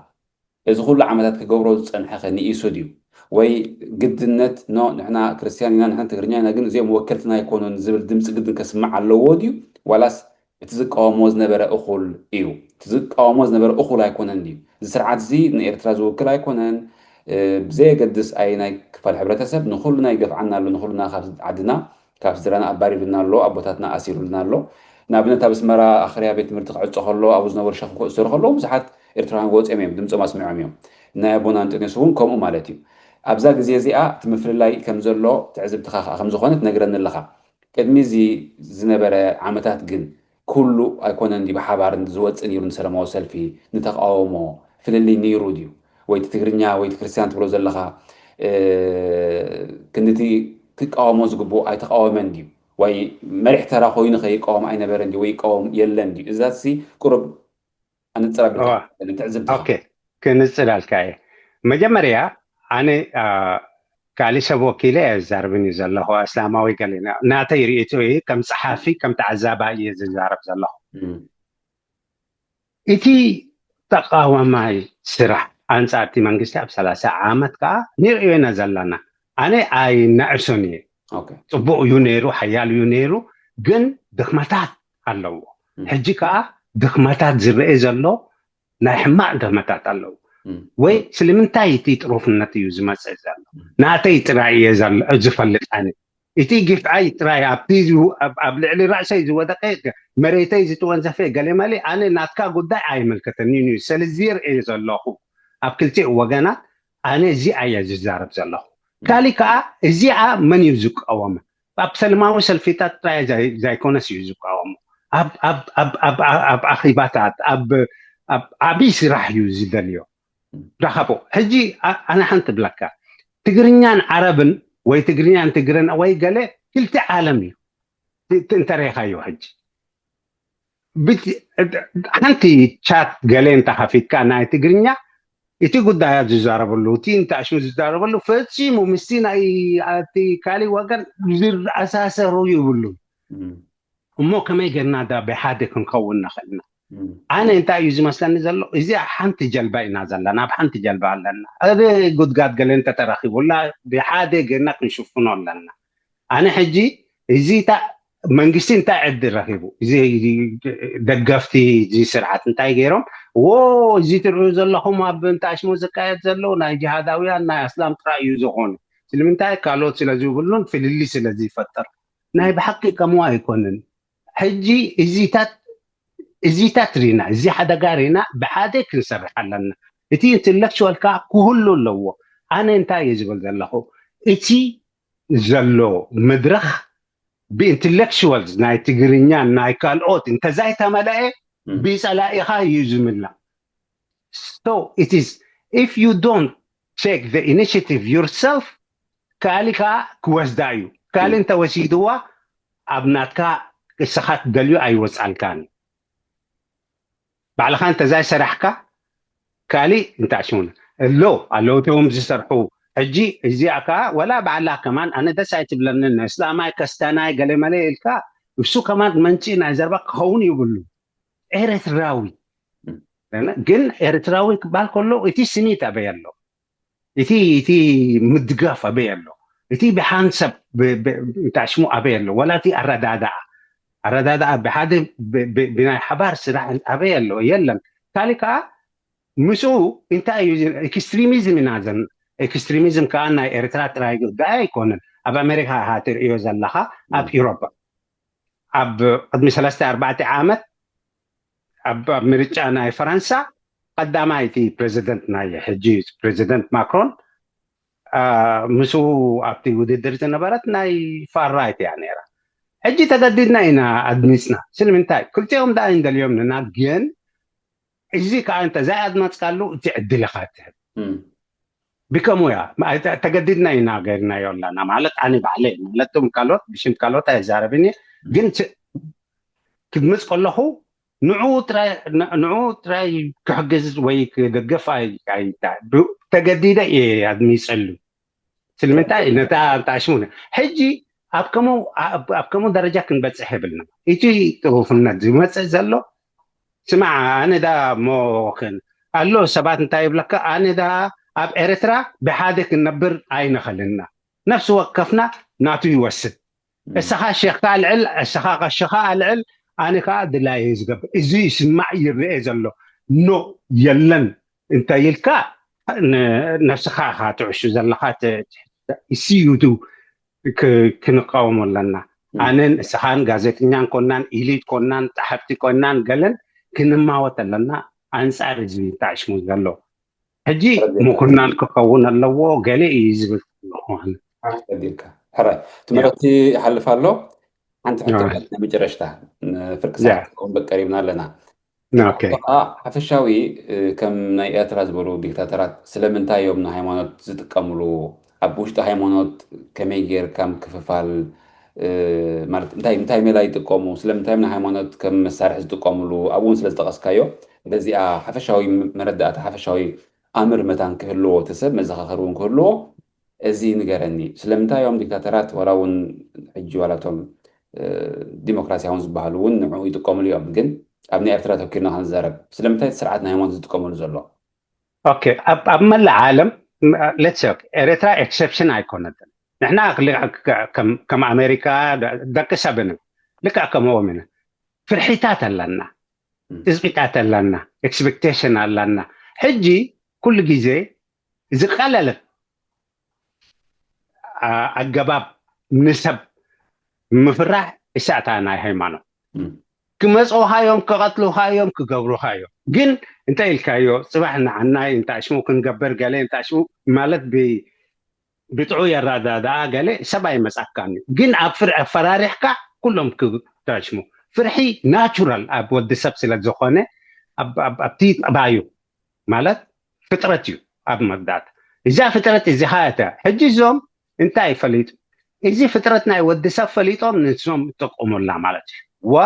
እዚ ኩሉ ዓመታት ክገብሮ ዝጸንሐኸ ንኢሱ ድዩ? ወይ ግድነት ኖ ንሕና ክርስትያን ኢና ንሕና ትግርኛ ኢና ግን እዚኦም ወከልትና ኣይኮኑን ዝብል ድምፂ ግድን ከስምዕ ኣለዎ ድዩ? ዋላስ እቲ ዝቃወሞ ዝነበረ እኹል እዩ? እቲ ዝቃወሞ ዝነበረ እኹል ኣይኮነን ድዩ? እዚ ስርዓት እዚ ንኤርትራ ዝውክል ኣይኮነን። ብዘየገድስ ኣየናይ ክፋል ሕብረተሰብ ንኹልና ይገፍዓና ኣሎ፣ ንኹልና ካብ ዓድና ካብ ስድራና ኣባሪሩና ኣሎ፣ ኣቦታትና ኣሲሩልና ኣሎ። ንኣብነት ኣብ ኣስመራ ኣኽርያ ቤት ትምህርቲ ክዕጾ ከሎ ኣብኡ ዝነበሩ ሸኽ ክእሰሩ ከለዉ ብዙሓት ኤርትራውያን ወፂኦም እዮም ድምፆም ኣስሚዖም እዮም። ናይ ኣቦና ኣንጠንዮስ እውን ከምኡ ማለት እዩ። ኣብዛ ግዜ እዚኣ እቲ ምፍልላይ ከም ዘሎ ትዕዝብትኻ ከዓ ከም ዝኾነ ትነግረኒ ኣለኻ። ቅድሚ እዚ ዝነበረ ዓመታት ግን ኩሉ ኣይኮነን ድዩ ብሓባር ዝወፅእ ነይሩ ንሰላማዊ ሰልፊ ንተቃውሞ ፍልልይ ነይሩ ድዩ? ወይ እቲ ትግርኛ ወይ እቲ ክርስትያን ትብሎ ዘለኻ ክንድቲ ክቃወሞ ዝግብኡ ኣይተቃወመን ድዩ? ወይ መሪሕ ተራ ኮይኑ ከይቃወም ኣይነበረን ድዩ? ወይ ይቃወም የለን ድዩ? እዛሲ ቁሩብ ኣነፅር ኣቢልካ ትዕዝብትኻ። ክንፅር ኣልካ እየ። መጀመርያ ኣነ ካልእ ሰብ ወኪለ እየ ዝዛርብን እዩ ዘለኹ። እስላማዊ ገለ ናተይ ርእይቶ እዩ። ከም ፀሓፊ ከም ተዓዛባይ እየ ዝዛረብ ዘለኹ። እቲ ተቃዋማይ ስራሕ ኣንፃር እቲ መንግስቲ ኣብ ሰላሳ ዓመት ከዓ ንርእዮ ኢና ዘለና። ኣነ ኣይነዕሶን እየ። ፅቡቅ እዩ ነይሩ፣ ሓያል እዩ ነይሩ፣ ግን ድኽመታት ኣለዎ። ሕጂ ከዓ ድኽመታት ዝረአ ዘሎ ናይ ሕማቅ ድኽመታት ኣለዎ። ወይ ስለምንታይ እቲ ጥሩፍነት እዩ ዝመፅእ ዘሎ? ናተይ ጥራይ እየ ዝፈልጥ ኣነ። እቲ ግፍዓይ ጥራይ ኣብቲ ኣብ ልዕሊ ራእሰይ ዝወደቀ መሬተይ ዝተወንዘፈ ገለ መለ ኣነ ናትካ ጉዳይ ኣይምልከተንን እዩ። ስለዚ ርእየ ዘለኹ ኣብ ክልቲኡ ወገናት ኣነ እዚኣ እየ ዝዛረብ ዘለኹ። ካሊ ከዓ እዚኣ መን እዩ ዝቃወማ? ኣብ ሰለማዊ ሰልፊታት ጥራይ ዘይኮነስ እዩ ዝቃወሙ። ኣብ ኣኺባታት ኣብ ዓብይ ስራሕ እዩ ዝደልዮ። ዳኸቦ ሕጂ ኣነ ሓንቲ ብለካ ትግርኛን ዓረብን ወይ ትግርኛን ትግረን ወይ ገለ ክልተ ዓለም እዩ። እንተሬኻዮ ሕጂ ሓንቲ ቻት ገለ እንተኸፊትካ ናይ ትግርኛ እቲ ጉዳያት ዝዛረበሉ እቲ እንተኣሽሙ ዝዛረበሉ ፈፂሙ ምስቲ ናይ እቲ ካሊእ ወገን ዝኣሳሰሩ ይብሉ። እሞ ከመይ ጌርና ዳ ብሓደ ክንኸውን ንኽእልና? ኣነ እንታይ እዩ ዝመስለኒ ዘሎ፣ እዚኣ ሓንቲ ጀልባ ኢና ዘለና፣ ኣብ ሓንቲ ጀልባ ኣለና። ኣብ ጉድጋድ ገለ እንተተረኺቡላ ብሓደ ጌርና ክንሽፍኖ ኣለና። ኣነ ሕጂ እዚታ መንግስቲ እንታይ ዕድል ረኺቡ? እዚ ደገፍቲ እዚ ስርዓት እንታይ ገይሮም? ዎ እዚ ትርእዩ ዘለኹም ኣብ እንታሽሞ ዝካየድ ዘሎ ናይ ጅሃዳውያን ናይ ኣስላም ጥራይ እዩ ዝኾኑ። ስለምንታይ ካልኦት ስለ ዝብሉን ፍልልይ ስለ ዝፈጥር ናይ ብሓቂ ከምኡ ኣይኮንን። ሕጂ እዚታት እዚታት ሪና እዚ ሓደጋ ሪና ብሓደ ክንሰርሕ ኣለና። እቲ ኢንተሌክቹዋል ከዓ ክህሉ ኣለዎ። ኣነ እንታይ እየ ዝብል ዘለኹ? እቲ ዘሎ መድረኽ ብኢንተሌክቹዋልስ ናይ ትግርኛን ናይ ካልኦት እንተዛይተመለአ ብፀላኢኻ እዩ ዝምላእ። So it is, if you don't take the initiative yourself ካሊ ከዓ ክወስዳ እዩ። ካሊ እንተወሲድዋ ኣብ ናትካ እስኻ ትደልዩ ኣይወፃልካን። ባዕልኻ እንተዛይ ሰራሕካ ካሊ እንታይ ሽሙን ኣሎ ኣለውቶም ዝሰርሑ ሕጂ እዚኣ ከዓ ወላ ባዕላ ከማን ኣነ ደስ ኣይትብለንን እስላማይ ከስታናይ ገለመለ ኢልካ እሱ ከማን መንጭ ናይ ዘርባ ክኸውን ይብሉ። ኤርትራዊ ግን ኤርትራዊ ክባል ከሎ እቲ ስኒት ኣበይ ኣሎ? እቲ እቲ ምድጋፍ ኣበይ ኣሎ? እቲ ብሓንሰብ እንታይ ሽሙ ኣበይ ኣሎ? ወላ እቲ ኣረዳድኣ ኣረዳድኣ ብሓደ ብናይ ሓባር ስራሕ ኣበይ ኣሎ? የለን። ካሊ ከዓ ምስኡ እንታይ እዩ? ኤክስትሪሚዝም ኢና ዘን ኤክስትሪሚዝም ከዓ ናይ ኤርትራ ጥራይ ጉዳይ ኣይኮነን። ኣብ ኣሜሪካ ኢኻ ትርእዮ ዘለኻ፣ ኣብ ኢሮፓ ኣብ ቅድሚ ሰለስተ ኣርባዕተ ዓመት ኣብ ምርጫ ናይ ፈረንሳ ቀዳማይ እቲ ፕሬዚደንት ናይ ሕጂ ፕሬዚደንት ማክሮን ምስኡ ኣብቲ ውድድር ዝነበረት ናይ ፋር ራይት እያ ነይራ። ሕጂ ተገዲድና ኢና ኣድሚፅና። ስለምንታይ ክልቲኦም ደኣ እንደልዮም ንና ግን እዚ ከዓ እንተ ዘይኣድመፅካሉ እቲ ዕድል ኢኻ ትህብ። ብከምኡ እያ ተገዲድና ኢና ገርናዮ ኣለና ማለት ኣነ ባዕለ ማለት ቶም ካልኦት ብሽም ካልኦት ኣይዛረብን እየ ግን ክድምፅ ከለኹ ንዑ ጥራይ ክሕግዝ ወይ ክደገፍ ተገዲደ እየ ኣድሚፀሉ። ስለምንታይ ነታ ኣሽሙነ ሕጂ ኣብ ከምኡ ደረጃ ክንበፅሕ የብልና። እቲ ጥሩፍነት ዝመፅእ ዘሎ ስማዕ ኣነ ዳ እሞ ኣሎ ሰባት እንታይ ይብለካ ኣነ ዳ ኣብ ኤርትራ ብሓደ ክንነብር ኣይንኽእልና። ነፍሲ ወከፍና ናቱ ይወስድ። እስኻ ሸኽካ ኣልዕል፣ እስኻ ቀሽኻ ኣልዕል፣ ኣነ ከዓ ድላየ ዝገብር። እዚ ይስማዕ ይረአ ዘሎ ኖ የለን እንተ ኢልካ ነፍስኻ ኢኻ ትዕሹ ዘለኻ እሲዩቱ ክንቃወሞ ኣለና። ኣነን እስኻን ጋዜጠኛን ኮናን ኢሊት ኮናን ጸሓፍቲ ኮናን ገለን ክንማወት ኣለና ኣንጻር እዚ ተዕሽሙ ዘሎ። ሕጂ ምኩናን ክኸውን ኣለዎ ገለ እዩ ዝብል ኣለኹ። ሕራይ ትምህርቲ ይሓልፍ ኣሎ። ሓንቲ ሕቶ ናይ መጨረሽታ ፍርቂ ሰዓት ክኸውን ቀሪብና ኣለና። ሓፈሻዊ ከም ናይ ኤርትራ ዝበሉ ዲክታተራት ስለምንታይ እዮም ንሃይማኖት ዝጥቀምሉ? ኣብ ውሽጢ ሃይማኖት ከመይ ጌርካ ምክፍፋል ማለት እንታይ እንታይ ሜላ ይጥቀሙ? ስለምንታይ እዮም ንሃይማኖት ከም መሳርሒ ዝጥቀምሉ? ኣብኡ እውን ስለ ዝጠቐስካዮ በዚኣ ሓፈሻዊ መረዳእታ ሓፈሻዊ ኣምር መታን ክህልዎ እቲ ሰብ መዘኻኸሪ እውን ክህልዎ እዚ ንገረኒ። ስለምንታይ እዮም ዲክታተራት ዋላ እውን ሕጂ ዋላ እቶም ዲሞክራሲያውን ዝበሃሉ እውን ንዕኡ ይጥቀምሉ እዮም። ግን ኣብ ናይ ኤርትራ ተኪርና ክንዛረብ ስለምንታይ እቲ ስርዓት ናይ ሃይማኖት ዝጥቀመሉ ዘሎ? ኦኬ ኣብ መላእ ዓለም let's say ኤርትራ ኤክሰፕሽን ኣይኮነትን። ንሕና ከም ኣሜሪካ ደቂ ሰብን ልክዕ ከምኦም ኢና። ፍርሒታት ኣለና፣ ትፅቢታት ኣለና፣ ኤክስፔክቴሽን ኣለና። ሕጂ ኩሉ ግዜ ዝቀለለት ኣገባብ ንሰብ ምፍራሕ እሳእታ ናይ ሃይማኖት ክመፅኡካ እዮም፣ ክቐትሉካ እዮም፣ ክገብሩካ እዮም። ግን እንተ ኢልካዮ ፅባሕ ንዓናይ እንተ ኣሽሙ ክንገብር ገለ እንተ ኣሽሙ ማለት ብጥዑ የረዳድኣ ገለ ሰብ ኣይመፃካን እዩ። ግን ኣብ ፍርሒ ኣፈራሪሕካ ኩሎም ክተሽሙ። ፍርሒ ናቹራል ኣብ ወዲ ሰብ ስለ ዝኾነ ኣብቲ ጠባዩ ማለት ፍጥረት እዩ። ኣብ መግዳት እዛ ፍጥረት እዚኻ እተ ሕጂ እዞም እንታይ ፈሊጡ እዚ ፍጥረት ናይ ወዲ ሰብ ፈሊጦም ንሶም ይጠቀሙላ ማለት እዩ። ዋ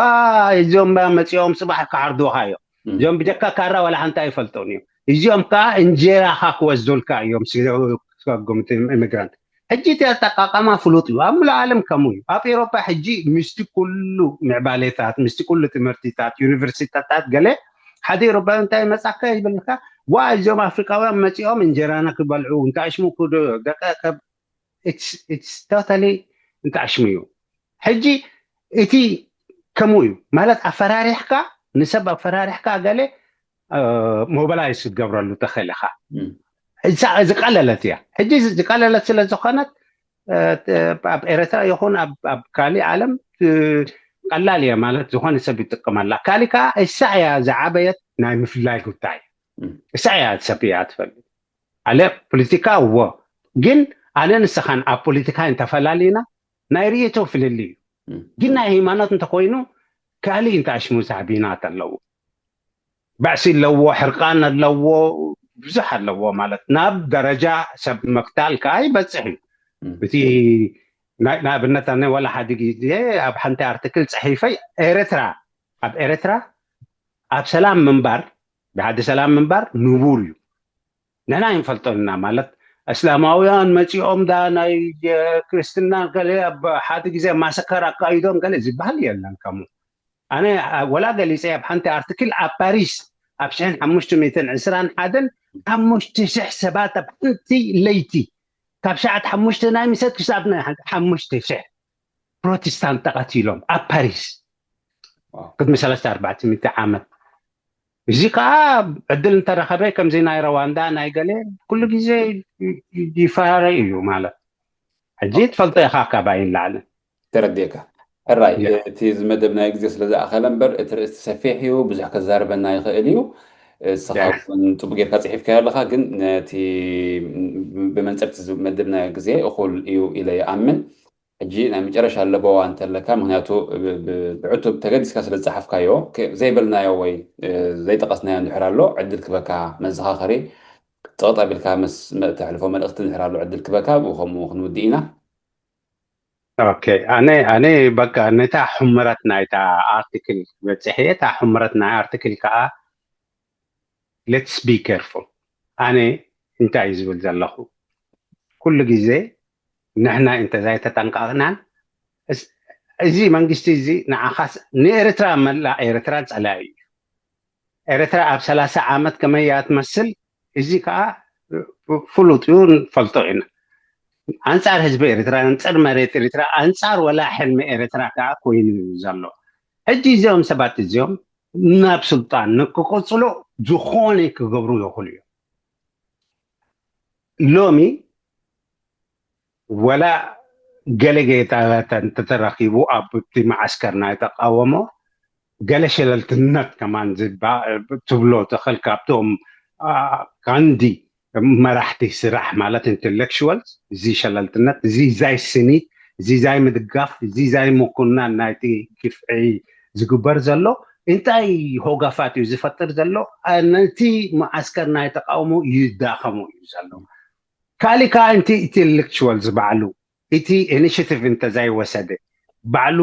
እዚኦም መፂኦም ፅባሕ ክዓርዱካ እዮም። እዚኦም ብጀካ ካራ ዋላ ሓንቲ ኣይፈልጦን እዮም። እዚኦም ከዓ እንጀራኻ ክወስዱልካ እዮም። ስገምቲ ኢሚግራንት ሕጂ እቲ ኣጠቃቀማ ፍሉጥ እዩ። ኣብ ሙሉእ ዓለም ከምኡ እዩ። ኣብ ኤሮፓ ሕጂ ምስቲ ኩሉ ምዕባሌታት ምስቲ ኩሉ ትምህርቲታት ዩኒቨርሲቲታት ገለ ሓደ ኤሮፓዊ እንታይ መጻካ ይብልካ ዋ እዚኦም ኣፍሪቃውያን መጺኦም እንጀራና ክበልዑ እንታይ ሽሙ ክዶ ደቀ ቶታሊ እንታይ ሽሙ እዩ። ሕጂ እቲ ከምኡ እዩ ማለት ኣፈራሪሕካ ንሰብ ኣፈራሪሕካ ገለ ሞባላይዝ ክትገብረሉ ተኽእል ኢኻ። ዝቀለለት እያ። ሕጂ ዝቀለለት ስለ ዝኾነት ኣብ ኤረትራ ይኹን ኣብ ካሊእ ዓለም ቀላል እያ ማለት ዝኾነ ሰብ ይጥቀመላ። ካሊእ ከዓ እሳ እያ ዝዓበየት ናይ ምፍላይ ጉዳይ እሳ እያ ሰብ እያ ትፈልጥ። ኣለ ፖለቲካ እዎ ግን ኣነ ንስኻን ኣብ ፖለቲካ እንተፈላሊና ናይ ርእየቶ ፍልል እዩ። ግን ናይ ሃይማኖት እንተኮይኑ ካልእ እንተ ኣሽሙ ሳዕቢናት ኣለዎ። ባዕሲ ኣለዎ፣ ሕርቃን ኣለዎ፣ ብዙሕ ኣለዎ ማለት ናብ ደረጃ ሰብ መቅታል ከዓ ይበፅሕ እዩ። እቲ ንኣብነት ኣነ ዋላ ሓደ ግዜ ኣብ ሓንቲ ኣርትክል ፅሒፈይ ኤረትራ ኣብ ኤረትራ ኣብ ሰላም ምንባር ብሓደ ሰላም ምንባር ንቡር እዩ። ንሕና ይንፈልጦ ኢና ማለት እስላማውያን መፂኦም ዳ ናይ ክርስትና ገለ ሓደ ግዜ ማሰከር ኣካይዶም ገለ ዝበሃል የለን። ከምኡ ኣነ ወላ ገሊፀ ኣብ ሓንቲ ኣርትክል ኣብ ፓሪስ ኣብ ሽሕን ሓሙሽተ ሚእትን ዕስራን ሓደን ሓሙሽተ ሽሕ ሰባት ኣብ ሓንቲ ለይቲ ካብ ሸዓት ሓሙሽተ ናይ ምሰት ክሳብ ናይ ሓሙሽተ ሽሕ ፕሮቴስታንት ተቐቲሎም ኣብ ፓሪስ ቅድሚ ሰለስተ ኣርባዕተ ሚእቲ ዓመት። እዚ ከዓ ዕድል እንተረኸበ ከምዚ ናይ ረዋንዳ ናይ ገለ ኩሉ ግዜ ይፈራረ እዩ ማለት ሕጂ ትፈልጦ ኢኻ ካባይ ንላዕሊ ተረዲእካ ሕራይ እቲ ዝመደብናዮ ግዜ ስለ ዝኣኸለ እምበር እቲ ርእስቲ ሰፊሕ እዩ ብዙሕ ከዛርበና ይኽእል እዩ እስኻ እውን ፅቡቅ ጌርካ ፅሒፍካዮ ኣለካ ግን ነቲ ብመንፅርቲ ዝመደብናዮ ግዜ እኩል እዩ ኢለ ይኣምን ሕጂ ናይ መጨረሻ ኣለበዋ እንተለካ ምክንያቱ ብዕቱብ ተገዲስካ ስለ ዝፀሓፍካዮ ዘይበልናዮ ወይ ዘይጠቀስናዮ እንድሕር ኣሎ ዕድል ክበካ መዘኻኸሪ ፀቕጥ ኣቢልካ ምስ ተሕልፎ መልእክቲ እንድሕር ኣሎ ዕድል ክበካ ብኡ ከምኡ ክንውድእ ኢና ኦኬ ኣነ ኣነ በቃ ነታ ሕምረት ናይታ ኣርቲክል በፅሐ እየ እታ ሕምረት ናይ ኣርቲክል ከዓ let's be careful ኣነ እንታይ እዩ ዝብል ዘለኹ ኩሉ ግዜ ንሕና እንተዘይተጠንቀቕናን እዚ መንግስቲ እዚ ንዓኻስ ንኤርትራ መላእ ኤርትራ ፀላኢ እዩ ኤርትራ ኣብ ሰላሳ ዓመት ከመይ እያ ትመስል እዚ ከዓ ፍሉጥ እዩ ንፈልጦ ኢና ኣንፃር ህዝቢ ኤርትራ ኣንፃር መሬት ኤርትራ ኣንፃር ወላ ሕልሚ ኤርትራ ከዓ ኮይኑ እዩ ዘሎ ሕጂ እዚኦም ሰባት እዚኦም ናብ ስልጣን ንክቅፅሉ ዝኾነ ክገብሩ ይኽእሉ እዮም ሎሚ ወላ ገለ ጌታታት እንተተረኺቡ ኣብቲ መዓስከር ናይ ተቃወሞ ገለ ሸለልትነት ከማን ትብሎ ተኸል ካብቶም ቀንዲ መራሕቲ ስራሕ ማለት intellectuals እዚ ሸለልትነት እዚ ዛይ ስኒት እዚ ዛይ ምድጋፍ እዚ ዛይ ምኩናን ናይቲ ግፍዒ ዝግበር ዘሎ እንታይ ሆጋፋት እዩ ዝፈጥር ዘሎ ነቲ መዓስከር ናይ ተቃውሞ ይዳኸሙ እዩ ዘሎ ካሊእ ከዓ እንቲ intellectuals ባዕሉ እቲ initiative እንተዛይወሰደ ባዕሉ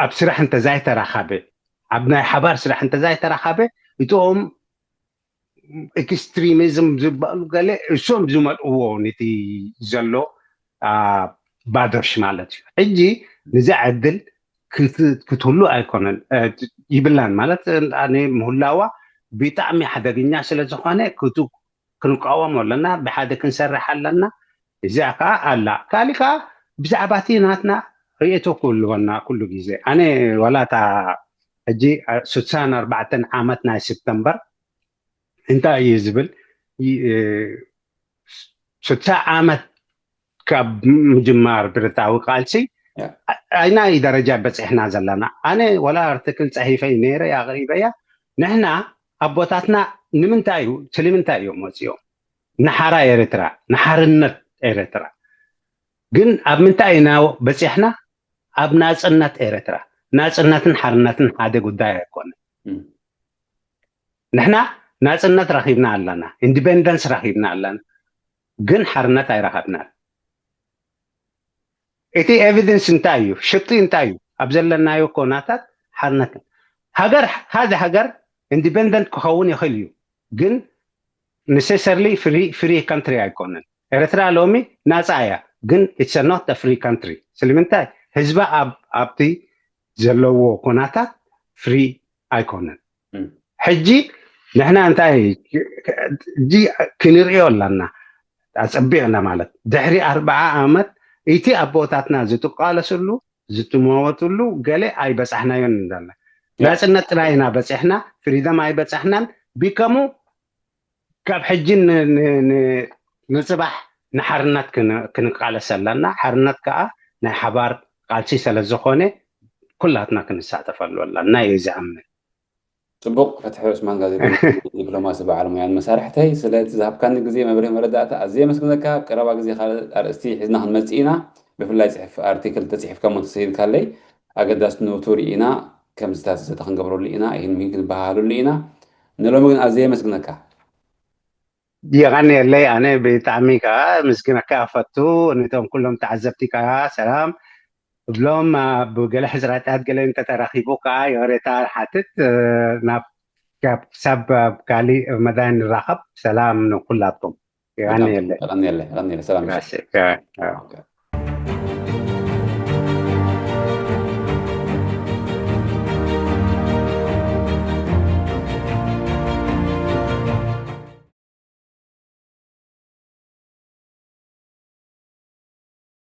ኣብ ስራሕ እንተዛይተራኸበ ኣብ ናይ ሓባር ስራሕ እንተዛይተራኸበ እቶም extremism ዝበሉ ገለ እሶም ዝመልእዎ ነቲ ዘሎ ባዶሽ ማለት እዩ ሕጂ ንዚ ዕድል ክትህሉ ኣይኮነን ይብላን ማለት ምህላዋ ብጣዕሚ ሓደገኛ ስለ ዝኾነ ክንቃወሞ ኣለና ብሓደ ክንሰርሕ ኣለና እዚኣ ከዓ ኣላ ካሊእ ከዓ ብዛዕባ እቲ ናትና ርእየቶ ክህልወና ኩሉ ግዜ ኣነ ዋላ እታ ሕጂ ስሳን ኣርባዕተን ዓመት ናይ ሰፕተምበር እንታይ እዩ ዝብል? ስልሳ ዓመት ካብ ምጅማር ብረታዊ ቃልሲ ኣይናይ ደረጃ በፂሕና ዘለና? ኣነ ወላ ኣርቲክል ፀሒፈይ ነይረ ኣቕሪበያ። ንሕና ኣቦታትና ንምንታይ እዩ ስለምንታይ እዮም መፂኦም ንሓራ ኤርትራ ንሓርነት ኤርትራ ግን ኣብ ምንታይ ኢና በፂሕና? ኣብ ናፅነት ኤርትራ። ናፅነትን ሓርነትን ሓደ ጉዳይ ኣይኮነ። ንሕና ናፅነት ረኪብና ኣለና፣ ኢንዲፔንደንስ ረኪብና ኣለና፣ ግን ሓርነት ኣይረከብናን። እቲ ኤቪደንስ እንታይ እዩ? ሽፍቲ እንታይ እዩ? ኣብ ዘለናዮ ኮናታት ሓርነት። ሃገር ሓደ ሃገር ኢንዲፔንደንት ክኸውን ይኽእል እዩ፣ ግን ኔሴሰርሊ ፍሪ ካንትሪ ኣይኮነን። ኤርትራ ሎሚ ናፃ እያ፣ ግን ኢትስ ኖት ፍሪ ካንትሪ። ስለምንታይ? ህዝባ ኣብቲ ዘለዎ ኮናታት ፍሪ ኣይኮነን። ሕጂ ንሕና እንታይ ክንሪኦ ኣለና? ኣፀቢቕና ማለት ድሕሪ ኣርባዓ ዓመት እቲ ኣቦታትና ዝትቃለስሉ ዝትመወትሉ ገለ ኣይበፃሕናዮን እንዳለ ናፅነት ጥራይ ኢና በፂሕና፣ ፍሪደም ኣይበፃሕናን። ቢከሙ ካብ ሕጂ ንፅባሕ ንሓርነት ክንቃለስ ኣለና። ሓርነት ከዓ ናይ ሓባር ቃልሲ ስለዝኾነ ኩላትና ክንሳተፈሉ ኣለና እዩ ዝኣምን። ፅቡቕ። ፈትሒ ዑስማን፣ ጋዜጠኛ፣ ዲፕሎማሲ፣ በዓል ሙያን መሳርሕተይ፣ ስለቲ ዝሃብካኒ ግዜ፣ መብርሂ፣ መረዳእታ ኣዝየ የመስግነካ። ኣብ ቀረባ ግዜ ካልእ ኣርእስቲ ሒዝና ክንመፅእ ኢና። ብፍላይ ፅሕፍ ኣርቲክል ተፅሒፍካ እሞ ተሰሂብካለይ ኣገዳስነቱ ርኢና ከም ዝተዘተ ክንገብረሉ ኢና። ይህን ምሂን ክንበሃሃለሉ ኢና። ንሎሚ ግን ኣዝየ የመስግነካ። የቐንየለይ። ኣነ ብጣዕሚ ከዓ ምስግነካ እፈቱ። ነቶም ኩሎም ተዓዘብቲ ከዓ ሰላም እብሎም። ኣብ ገለ ሕፅረታት ገለ እንተተረኺቡ ከዓ ይቕሬታ ሓትት። ናብ ክሳብ ኣብ ካሊእ መዳይ ንራኸብ። ሰላም ንኩላትኩም። የቐንየለይ። የቐንየለይ። የቐንየለይ። ሰላም። ራሴ።